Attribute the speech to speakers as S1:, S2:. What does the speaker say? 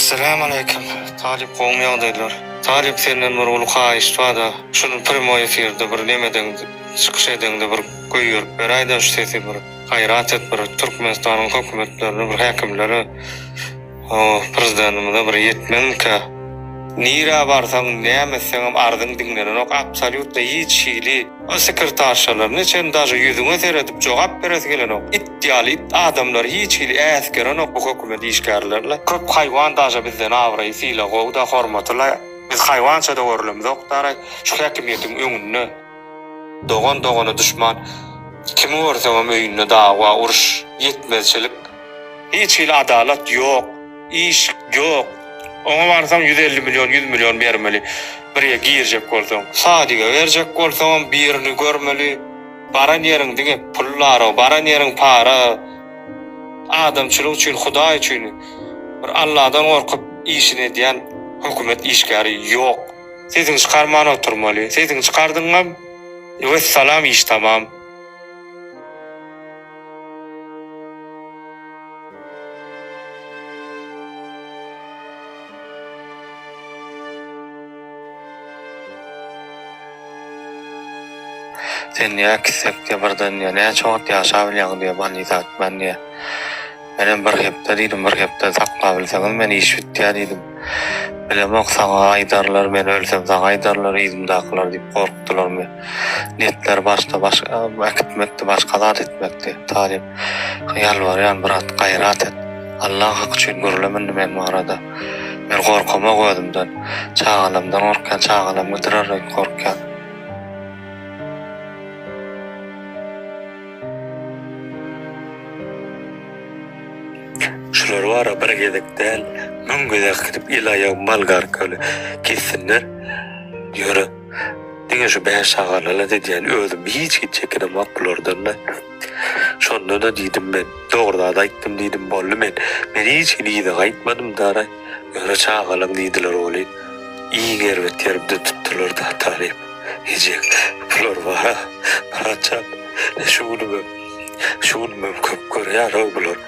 S1: Esselämaleýkim Talyp gowmy ýagdaýlar. Talyp senden bir uly haýyşt barda şuny primoý efirde bir nemedeň çykyş edeňde bir goýberip beräýdä şu sesi bir gaýrat et bir Türkmenistanyň hökümetlerine bir häkimlere prezidentimize bir ýetmezmikä. Nirä barsaň näme etseňem arzyň diňlenenok absolýutno hiç hili o sekretarşalar neçen daže ýüzüňe seredip jogap beresi gelenok it ýaly it adamlar hiç hili äsgerenok bu hökümet işgärlerle köp haýwan daže bizden abraýy sylagy gowda hormatyla biz haýwançada görülemzok daraý şu häkimiýetiň öňünde dogan dogana duşman kimi görseňem öýünde dawa uruş ýetmezçilik hiç hili adalat ýok. Iş ýok. Oňa barsaň 150 million, 100 million bermeli. Bir ýere girjek bolsaň. Sadige berjek bolsaňam birini görmeli. Baran ýeriň diňe pul bar-ow, baran ýeriň para. Adamçylyk üçin, Hudaý üçin bir Alladan gorkup işini edýän hökümet işgäri ýok. Sesiňi çykarman oturmaly. Sesiňi çykardyňam, wessalam iş tamam. Sen niýe äkitsek diýe birden diýe näçe wagt ýaşabilýäň diýe bolnisa äkitmän diýe. Menem bir hepde diýdim bir hepde saklabilseňiz men iş bitýä diýdim. Bilemok saňa aýdarlar men ölsem saňa aýdarlar yzymdakylar diýip gorkdularmy. Niýetleri başda başga äkitmekdi başga zat etmekdi. Talyp ýalbarýan brat gaýrat et. Allaň haky üçin gürleme indi men barada. Men gorkamok özümden. Çagalamdan gorkýan çagalam gidirer öýdüp gorkýan. Şular bara bir gezek däl, müň gezek gidip el-aýagymy bolgarkaly kessinler. Ýöne diňe şu bäş çagalara edýän özüm hiç hili çekinemok bulardan-da. Şonda-da diýdim men, dogry zat aýtdym diýdim, boldy men. Men hiç hili yza gaýtmadym dara. Ýöne çagalaň diýdiler welin, iň erbet ýerimden tutdular-da talyp. Eje, bular bar-a, Myratjan, şu günümem, şu günümem köp görýär-ow bular.